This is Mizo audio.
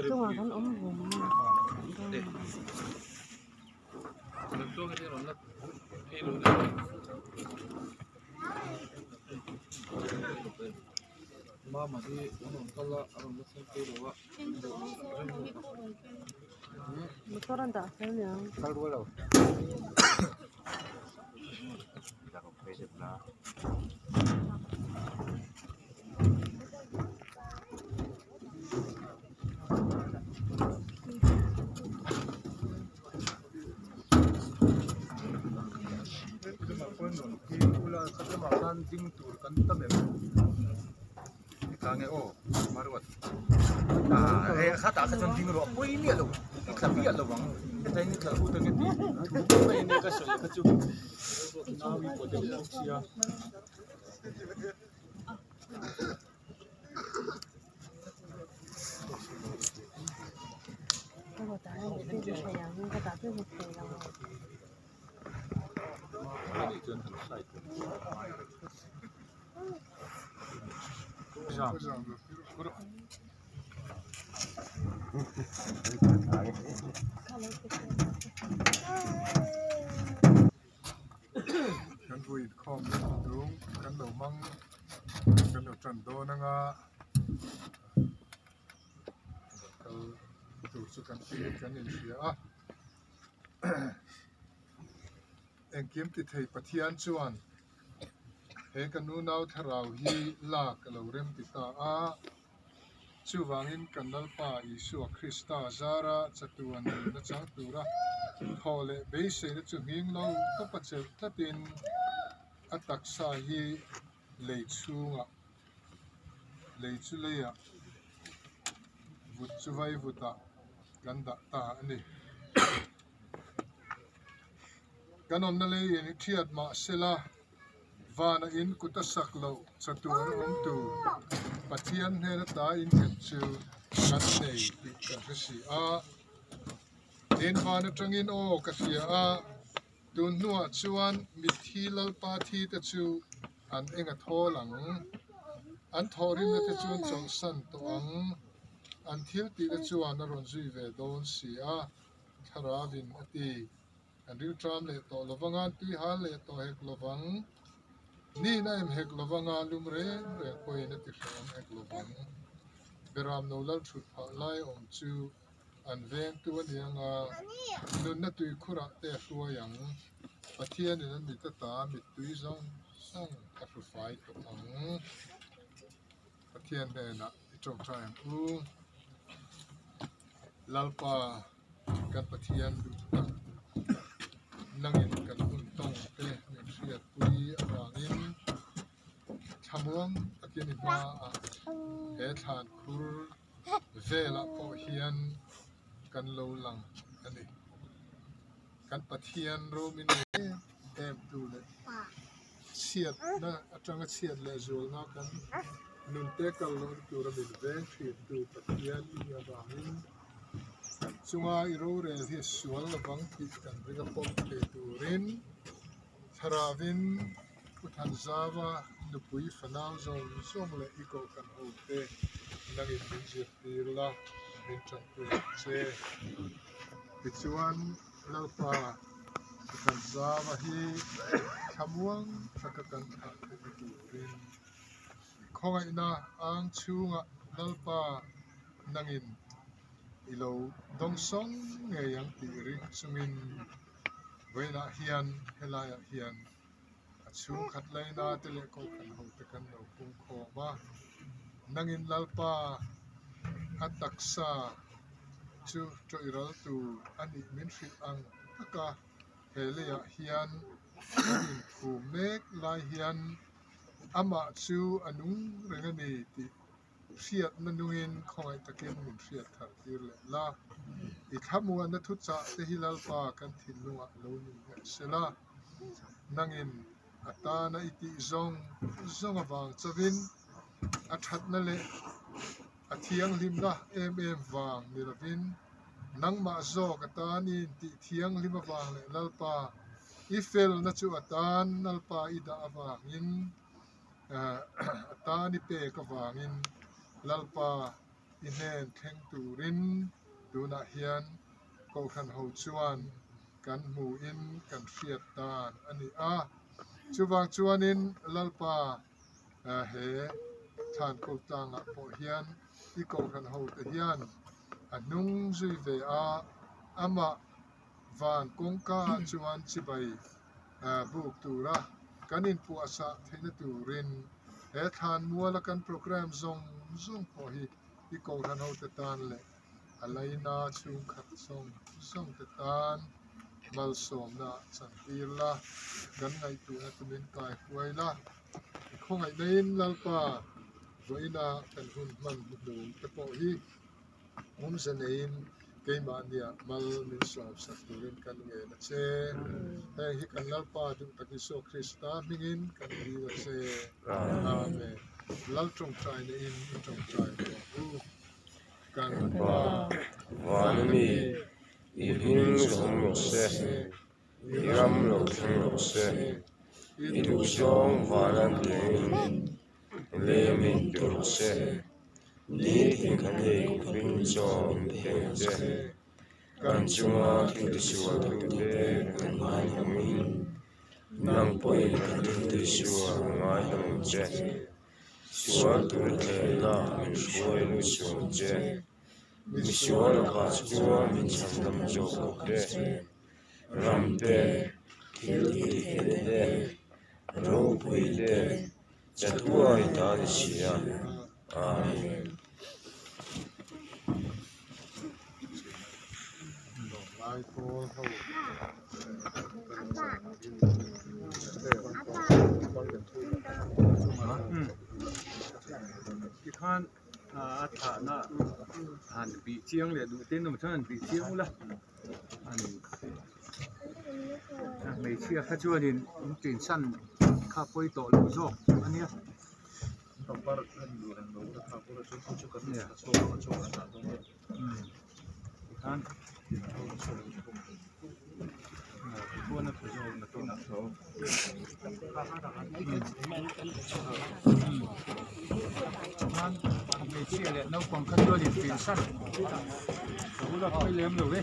Chungah kan awm vum motor an dah fel niang. Kan vui inkhawm tung kan lo hmang kan lo tan dawn anga kal tur chu kan ti kan inhria a engkim ti thei Pathian chuan he ka nunau thlarau hi lak a lo rem ti ta a chuvangin kan Lalpa Isua Krista zara chatuan nunna chang tura thaw leh beiseina chu nghing lo tawpa chelh tlatin a taksa hi lei chhungah lei chu leiah vut chu vai vutah kan dah ta a ni. Kan awmna lei in i thiat mah sela vana in kut a sak loh chatuan awm tur Pathian hnen ata in nghet chu kan nei tih kan hre si a. Tin van atangin aw ka hria a, tun hnuah chuan mitthi Lalpa thi te chu an eng a thawl ang, an thawhrimna te chu an chawlhsan tawh ang, an thil tih te chuan a rawn zui ve dawn si a. Thlarauin a ti. An rilṭam leh tawh lo vanga, tui hal leh tawh hek lo vang. Nin a em hek lo vanga, lum reng reng pawhin a ti hrehawm hek lo vang. Beram no lal ṭhut phah lai awm chu an vengtu a ni anga, nunna tuikhurah te a hruai ang. Pathianin an mit ata mittui zawng zawng a hru fai tawh ang. Pathian hnenah i ṭawngṭai ang u. Lalpa kan Pathian duh tak nangin kan hun tawng te min hriatpui avangin thlamuang takin i hmaah he thlan khur velah pawh hian kan lo lang a ni. Kan Pathian romin em em tu leh chhiatna atanga chhiat leh zualna kan nunte kal lohna tura min veng thin tu Pathian i nih avangin chunga i rorel hi a sual lovang tih kan ring a pawm thei turin Thlaravin Pu Thanzava nupui fanau zawng zawng leh i kohhran ho te nangin min zirtir la min tanpui ang che. Tichuan Lalpa Pu Thanzava hi thlamuang taka kan thlah theihna turin khawngaihna ang chhungah. Lalpa nangin i lo dawngsawng ngei ang tih ring chungin vawiinah hian helaiah hian a chhungkhat laina te leh kohhran hote kan lo pungkhawm a. Nangin Lalpa a taksa chu tawihral tur a nih min hrilh ang taka he leiah hian kan inphum mek lai hian amah chu a nung reng a ni tih hriatna nungin khawngaih takin min hriat thar tir leh la. I thlamuanna thuchah te hi Lalpa kan thinlungah lo nung nghet se la. Nangin a tana i tih zawng zawng avang chauhin a thatna leh a thianghlimna em em vang ni lovin nangmah zawk a tan i intih thianghlim avang leh Lalpa i felna chu a tan Lalpa i dah avangin a tan i pek avangin Lalpa i hnen thleng turin tunah hian Kohhran ho chuan kan hmuhin kan hriat dan a ni a. Chuvang chuanin Lalpa he thlan ko tlangah pawh hian i Kohhran hote hian a hnung zui ve a, amah van kawngka chuan chibai buk tura kan inpuahsah theihna turin he thlan muala kan programme zawng zawng pawh hi i Kohhran hote tan leh a laina chhungkhat zawng zawng te tan malsawmna chantir la, kan ngaihtuahna chu min kaihruai la. I khawngaihnain Lalpa vawiina kan hun hman hnuhnung te pawh hi awmze neiin keimahnia mal min sawmsak turin kan ngen a che. Heng hi kan Lalpa duh tak Isua Krista hmingin kan dil a che. Amen. Lal tawngtaina in i tawngtai rawh u. Kan Pa Vana mi, i hming zawm rawh se, i ram lo thleng rawh se, i duhzawng vana piangin lem in ti rawh se, nitin kan ei khawpin chaw min pe ang che, kan chunga thil tisual tute kan ngaidawmin nang pawhin kan thil tisual ngaidawm ang che. Sual tur thlenna min hruai lut sual che. Misual lakah chuan min chhandam zawk bawk te, ram te, thil tihtheihna te, ropui te, chatuai ta ni si a. Amen. Tikhan a thahna han bih chiang leh duh te an awm chuan han bih chiang ula an hmeichhia kha chuanin in tinsan kha pawi tawh lo zawk a nia. Tikhan hmeichhia leh naupang kha chuan in tinsan a bula pawi lem lo e.